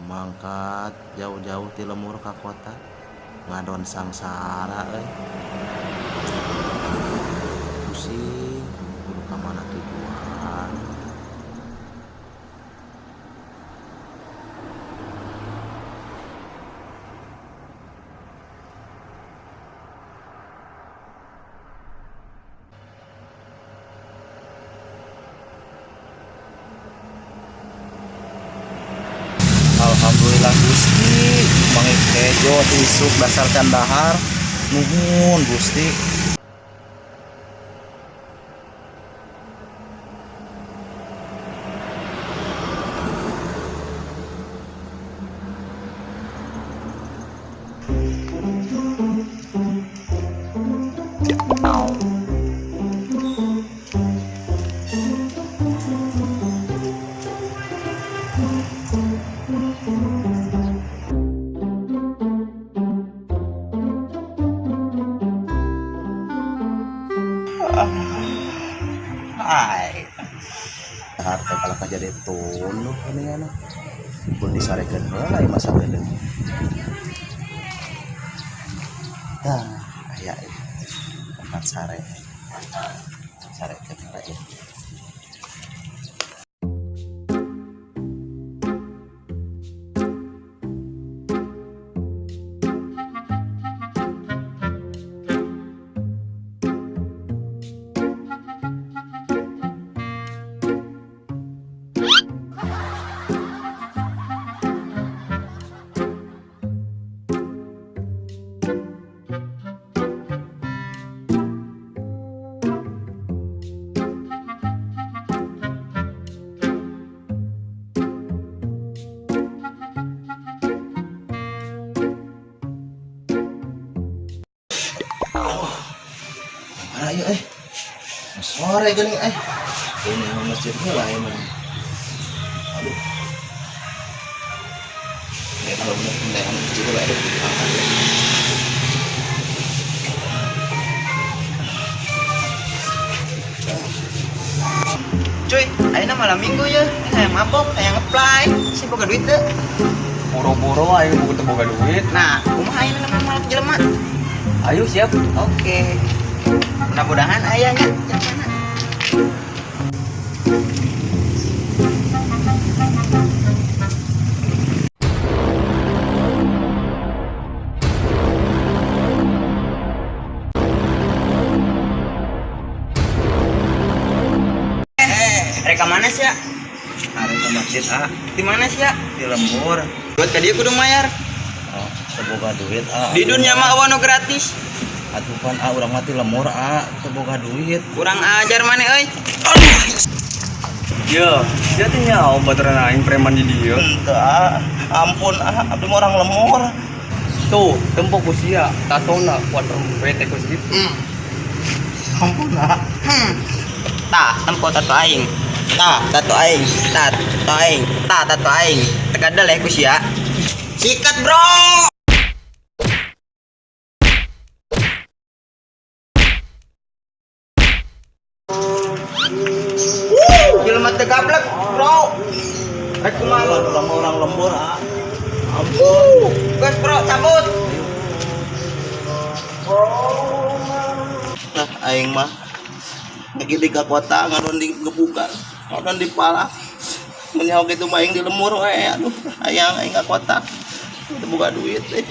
Mangkat jauh-jauh ti lembur ka kota ngadon sangsara euy. Pusing kudu ka mana tujuan. Alhamdulillah Gusti, manggih kejo isuk dasar can dahar. Nuhun Gusti. Hai. Dahar teh kalah ka jadi tunduh geuningan. Pun disarekeun heula ieu mah saeudeung. Tah, aya ieu tempat sare. Sarekeun heula ieu. Hore geuning eh. Ini mah masjid heula ieu mah. Aduh. Ya kalau bener pindahan masjid heula aduh. Cuy, ayeuna malam minggu ya. Hayang mabok, hayang ngeplay. Sih boga duit teu. Boro-boro aing buku teu boga duit. Nah, kumaha ayeuna namanya malam jelema? Ayo siap. Oke. Mudah-mudahan ayahnya mana? Rek ka mana sih ya? Arek ke masjid ah. Di mana sih ya? Di lembur. Buat ka dieu kudu mayar. Oh, teu boga duit ah. Di dunia mah euweuh nu gratis. Atuh pan ah urang mah ti lembur ah, teu boga duit. Kurang ajar maneh euy. Ya, sia teh nyaho baturan aing preman di dieu. Henteu ah. Ampun ah, abdi mah orang lembur. Tuh, tempo ku sia, tatona kuat rempet ku segitu. Ampun ah. Tah, tempo tato aing. Tah, tato aing. Tah, tato aing. Tah, tato aing. Tegadal ya ku sia. Sikat, Bro. Jelema teu gablek, Bro. Rek kumaha lu? Urang mah orang lembur ah. Ampun. Gas, Bro, cabut. Nah, aing mah lagi di kota ngadon di gebukan, ngadon di palak. Menyaho gitu mah aing di lemur we, aduh, hayang aing ka kota. Teu boga duit eh.